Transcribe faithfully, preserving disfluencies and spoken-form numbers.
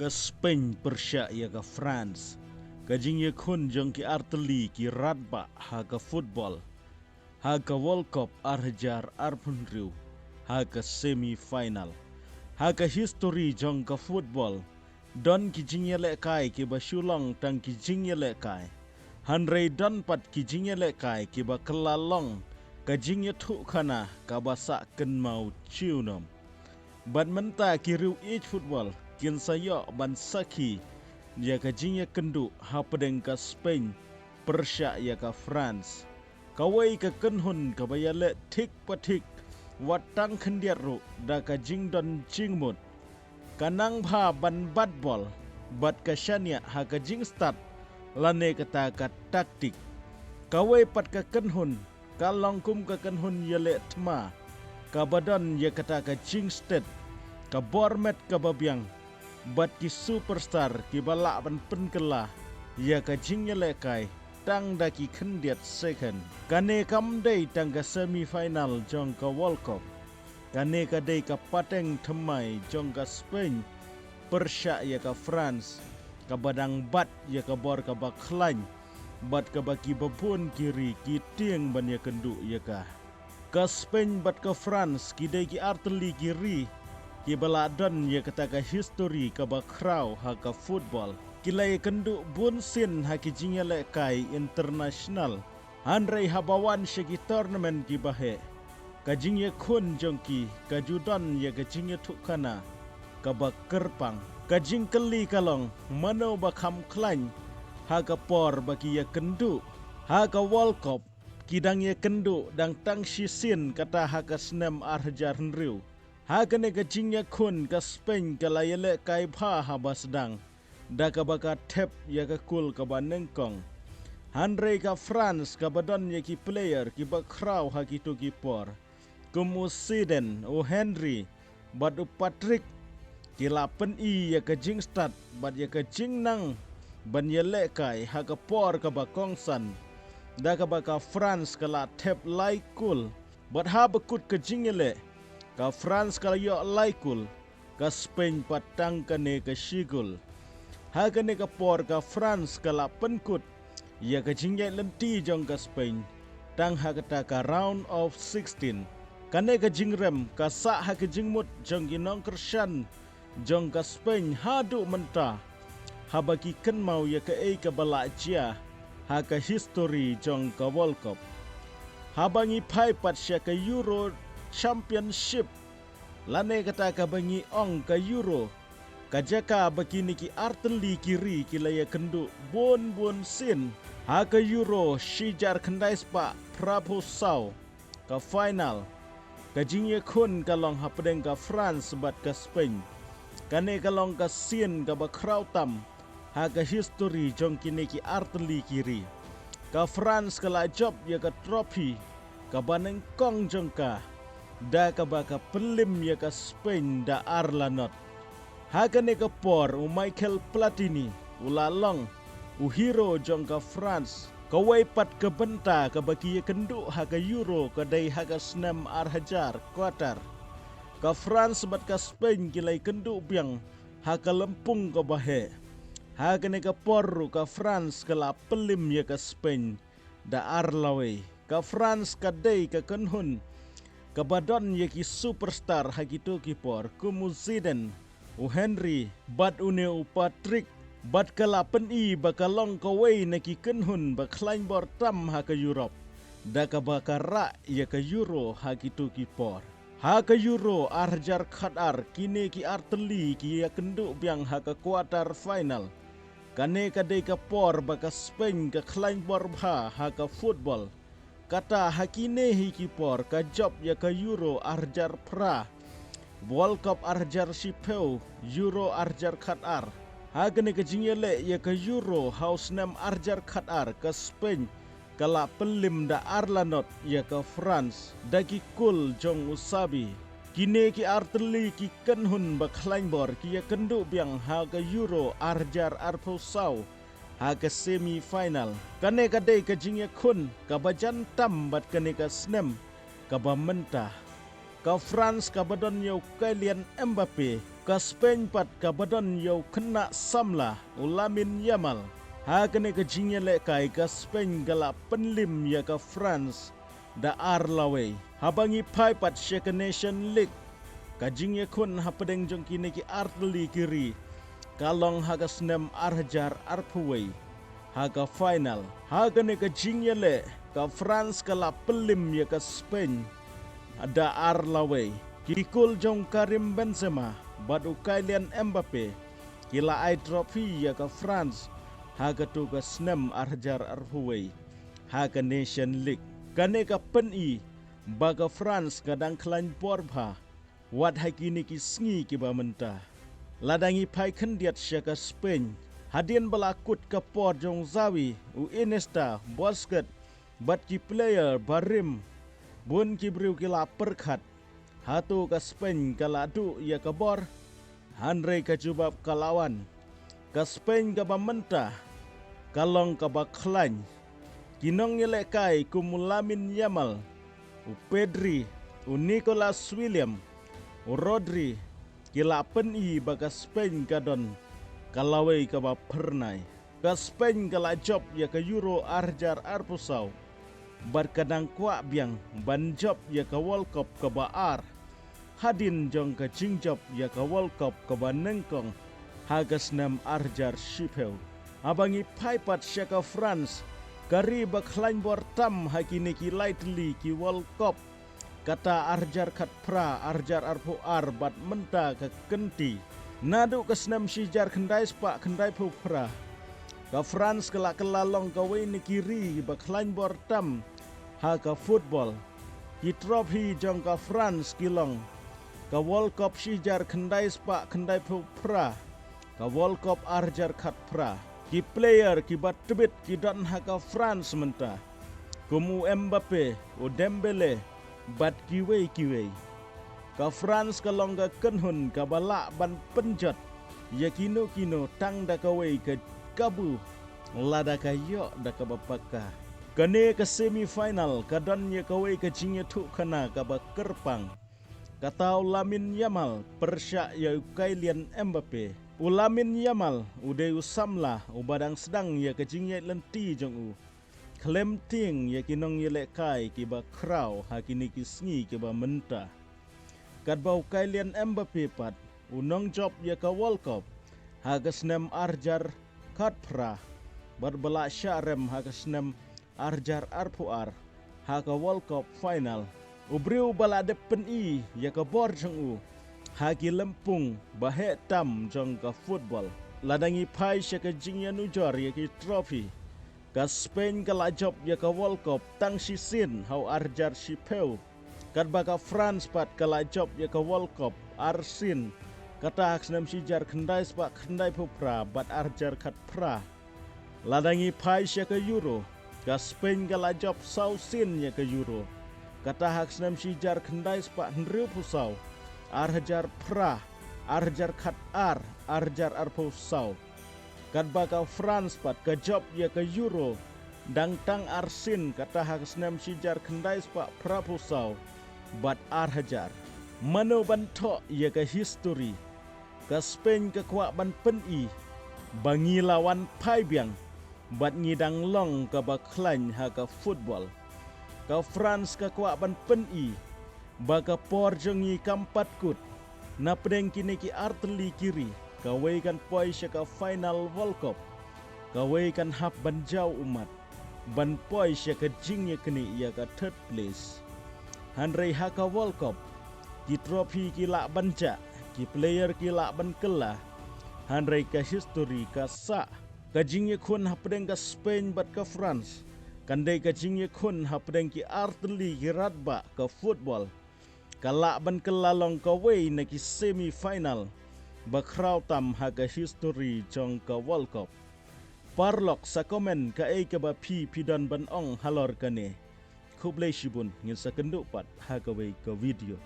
Ka Spain pyrshah ïa ka France. Ka jingïakhun jong ki artylli ki radbah ha ka football ha ka World Cup ar hajar arphew hynriew ha ka semi final. Ha ka history jong ka football, don ki jingïalehkai kiba shu long tang ki jingïalehkai. Hynrei don pat ki jingïalehkai kiba kylla long ka jingïathuhkhana kaba sah kynmaw junom. Bad mynta ki riew ïeit football kin sa ïoh ban sakhi ïa ka jingïakynduh hapdeng ka Spain pyrshah ïa ka France. Kawei ka kynhun kaba ïaleh thik pa thik, wat tang khyndiat ruh da ka jingdon jingmut. Ka nang bha ban bat bol, bad ka shaniah ha ka jingstad lane kata ka taktik. Kawei pat ka kynhun ka long kum ka kynhun ïaleh thma kaba don ïa kata ka jingstet, ka bor met kaba biang, bad ki superstar kiba lah ban pynkylla ïa ka jingïalehkai tang da ki khyndiat second. Kane kam dei tang ka semi final jong ka World Cup. Kane ka dei ka pateng thymmai jong ka Spain pyrshah ïa ka France, kaba dang bat ïa ka bor kaba khlaiñ bad kaba kiba bun ki ri ki tieng ban ïakynduh ïa ka. Ka Spain bad ka France ki dei ki artylli ki ri kiba la don ïa kata ka history kaba khraw ha ka football. Ki la ïakynduh bun sien ha ki jingïalehkai international. Hynrei haba wan sha ki tournament kiba heh, ka jingïakhun jong ki ka ju don ïa ka jingïathuhkhana kaba kyrpang. Ka jingkylli ka long, mano ba kham khlaiñ ha ka por ba ki ïakynduh? Ha ka World Cup ki dang ïakynduh dang tang shisien, kata ha ka snem ar hajar hynriew. Ha kane ka jingïakhun ka Spain ka la ïalehkai bha haba sdang, da kaba ka thep ïa ka kul kaba nyngkong. Hynrei ka France kaba don ïa ki player kiba khraw ha kito ki por, kum u Zidane, u Henry, bad u Patrick, ki la pyni ïa ka jingstad bad ïa ka jingnang ban ïalehkai ha ka por kaba kongsan, da kaba ka France ka la thep lai kul. Bad haba kut ka jingïaleh, ka France ka la ïoh lai kul, ka Spain pat tang kane ka shi kul. Ha kane ka por ka France ka la pynkut ïa ka jingïaid lynti jong ka Spain tang ha kata ka round of sixteen. Kane ka jingrem ka sah ha ka jingmut jong ki nongkyrshan jong ka Spain haduh mynta, haba ki kynmaw ïa kaei kaba la jia ha ka history jong ka World Cup. Haba ngi phai pat sha ka Euro Championship, lane kata kaba ngi ong ka Euro, ka jaka ba kine ki artylli ki ri ki la ïakynduh bun bun sien ha ka Euro shi hajar khyndai spah phraphew saw, ka final, ka jingïakhun ka long hapdeng ka France bad ka Spain. Kane ka long ka sien kaba khraw tam ha ka history jong kine ki artylli ki ri. Ka France ka la jop ïa ka trophy kaba nyngkong jong ka, da kaba ka pynlip ïa ka Spain da ar la not. Ha kane ka por u Michel Platini u la long u hero jong ka France. Kawei pat ka bynta kaba ki ïakynduh ha ka Euro ka dei ha ka snem ar hajar Qatar. Ka France bad ka Spain ki la ïakynduh biang ha ka lympung kaba heh. Ha kane ka por ruh ka France ka la pynlip ïa ka Spain da ar lawei. Ka France ka dei ka kynhun kaba don ïa ki superstar ha kito ki por, kum u Zidane, u Henry, bad une u Patrick, bad ka la pyni ba ka long kawei na ki kynhun ba khlaiñ bor tam ha ka Europe, da kaba ka rah ïa ka Euro ha kito ki por. Ha ka Euro ar hajar khatar, kine ki artylli ki ïakynduh biang ha ka quarter final. Kane ka dei ka por ba ka Spain ka khlaiñ bor bha ha ka football. Kata ha kine hi ki por ka jop ïa ka Euro ar hajar phra, World Cup ar hajar shiphew, Euro ar hajar khatar. Ha kane ka jingïaleh ïa ka Euro ha u snem ar hajar khatar, ka Spain ka la pynlip da ar la not ïa ka France da ki kol jong u Xavi. Kine ki artylli ki kynhun ba khlaiñ bor ki ïakynduh biang ha ka Euro ar hajar arphew saw ha ka semi final. Kane ka dei ka jingïakhun kaba jan tam bad kane ka snem kaba mynta. Ka France kaba don ïa u Kylian Mbappe Ka Spain pat kaba don ïa u khynnah samla u Lamine Yamal. Ha kane ka jingïalehkai ka Spain ka la pynlim ïa ka France da ar lawei. Haba ngi phai pat sha ka Nation League, ka jingïakhun hapdeng jong kine ki artylli ki ri ka long ha ka snem ar hajar arphew wei ha ka final. Ha kane ka jingïaleh ka France ka la pynlim ïa ka Spain da ar lawei. Ki kol jong Karim Benzema bad u Kylian Mbappe ki la ai trophy ïa ka France ha katu ka snem ar hajar arphew wei ha ka Nation League. Kane ka pyni ba ka France ka dang khlaiñ bor bha wat ha kine ki sngi kiba mynta. Lada ngi phai khyndiat sha ka Spain, hadien ba la kut ka por jong Xavi, u Iniesta, Busquets bad ki player barim, bun ki briew ki la pyrkhat, hato ka Spain ka la duh ïa ka bor? Hynrei ka jubab ka la wan. Ka Spain kaba mynta ka long kaba khlaiñ. Ki nongïalehkai kum u Lamine Yamal, u Pedri, u Nicolas William, u Rodri ki la pyni ba ka Spain ka don ka lawei kaba phyrnai. Ka Spain ka la jop ïa ka Euro ar hajar arphew saw bad ka dang kwah biang ban jop ïa ka World Cup kaba ar hadien jong ka jingjop ïa ka World Cup kaba nyngkong ha ka snem ar hajar shiphew. Haba ngi phai pat sha ka France, ka ri ba khlaiñ bor tam ha kine ki lai tylli ki World Cup, kata ar hajar khatphra, ar hajar arphew ar bad mynta ka kynti. Naduh ka snem shi hajar khyndai spah khyndaiphew phra, ka France ka la kylla long kawei na ki ri ba khlaiñ bor tam ha ka football. Ki trophy jong ka France ki long ka World Cup shi hajar khyndai spah khyndaiphew phra, ka World Cup ar hajar khatphra. Ki player kiba tbit ki don ha ka France mynta, kum u Mbappe, u Dembele bad kiwei kiwei. Ka France ka long ka kynhun kaba lah ban pynjot ïa kino kino tang da kawei ka kabu, lada ka ïoh da kaba paka. Kane ka semi final ka don ïa kawei ka jingïathuhkhana kaba kyrpang. Kata u Lamine Yamal pyrshah ïa u Kylian Mbappe. U Lamine Yamal u dei u samla uba dang sdang ïa ka jingïaid lynti jong u khlem tieng ïa ki nongïalehkai kiba khraw ha kine ki sngi kiba mynta. Katba u Kylian Mbappe pat u nongjop ïa ka World Cup ha ka snem ar hajar khatphra bad ba la shah rem ha ka snem ar hajar arphew ar ha ka World Cup final. U briew ba la dep pyni ïa ka bor jong u ha ki lympung ba heh tam jong ka football. Lada ngi phai sha ka jingïanujor ïa ki trophy, ka Spain ka la jop ïa ka World Cup tang shisien ha u ar hajar shiphew. Katba ka France pat ka la jop ïa ka World Cup arsien, kata ha ka snem shi hajar khyndai spah khyndaiphew phra bad ar hajar khatphra. Lada ngi phai sha ka Euro, ka Spain ka la jop saw sien ïa ka Euro, kata ha ka snem shi hajar khyndai spah hynriewphew saw, ar hajar phra, ar hajar khatar, ar hajar arphew saw. Katba ka France pat ka jop ïa ka Euro dang tang arsien, kata ha ka snem shi hajar khyndai spah phraphew saw bad ar hajar. Mano ban thoh ïa ka history? Ka Spain ka kwah ban pyni ba ngi la wan phai biang bad ngi dang long kaba khlaiñ ha ka football. Ka France ka kwah ban pyni ba ka por jong ngi kam pat kut. Napdeng kine ki artylli ki ri, kawei kan poi sha ka final World Cup, kawei kan hap ban jaw ummat ban poi sha ka jingïaknieh ïa ka third place. Hynrei ha ka World Cup, ki trophy ki lah ban jah, ki player ki lah ban kylla, hynrei ka history ka sah. Ka jingïakhun hapdeng ka Spain bad ka France kan dei ka jingïakhun hapdeng ki artylli ki radbah ka football. Ka lah ban kylla long kawei na ki semi final ba khraw tam ha ka history jong ka World Cup. Paralok, sa comment kaei kaba phi phi don ban ong halor kane. Khublei shibun, ngin sa kynduh pat ha kawei ka video.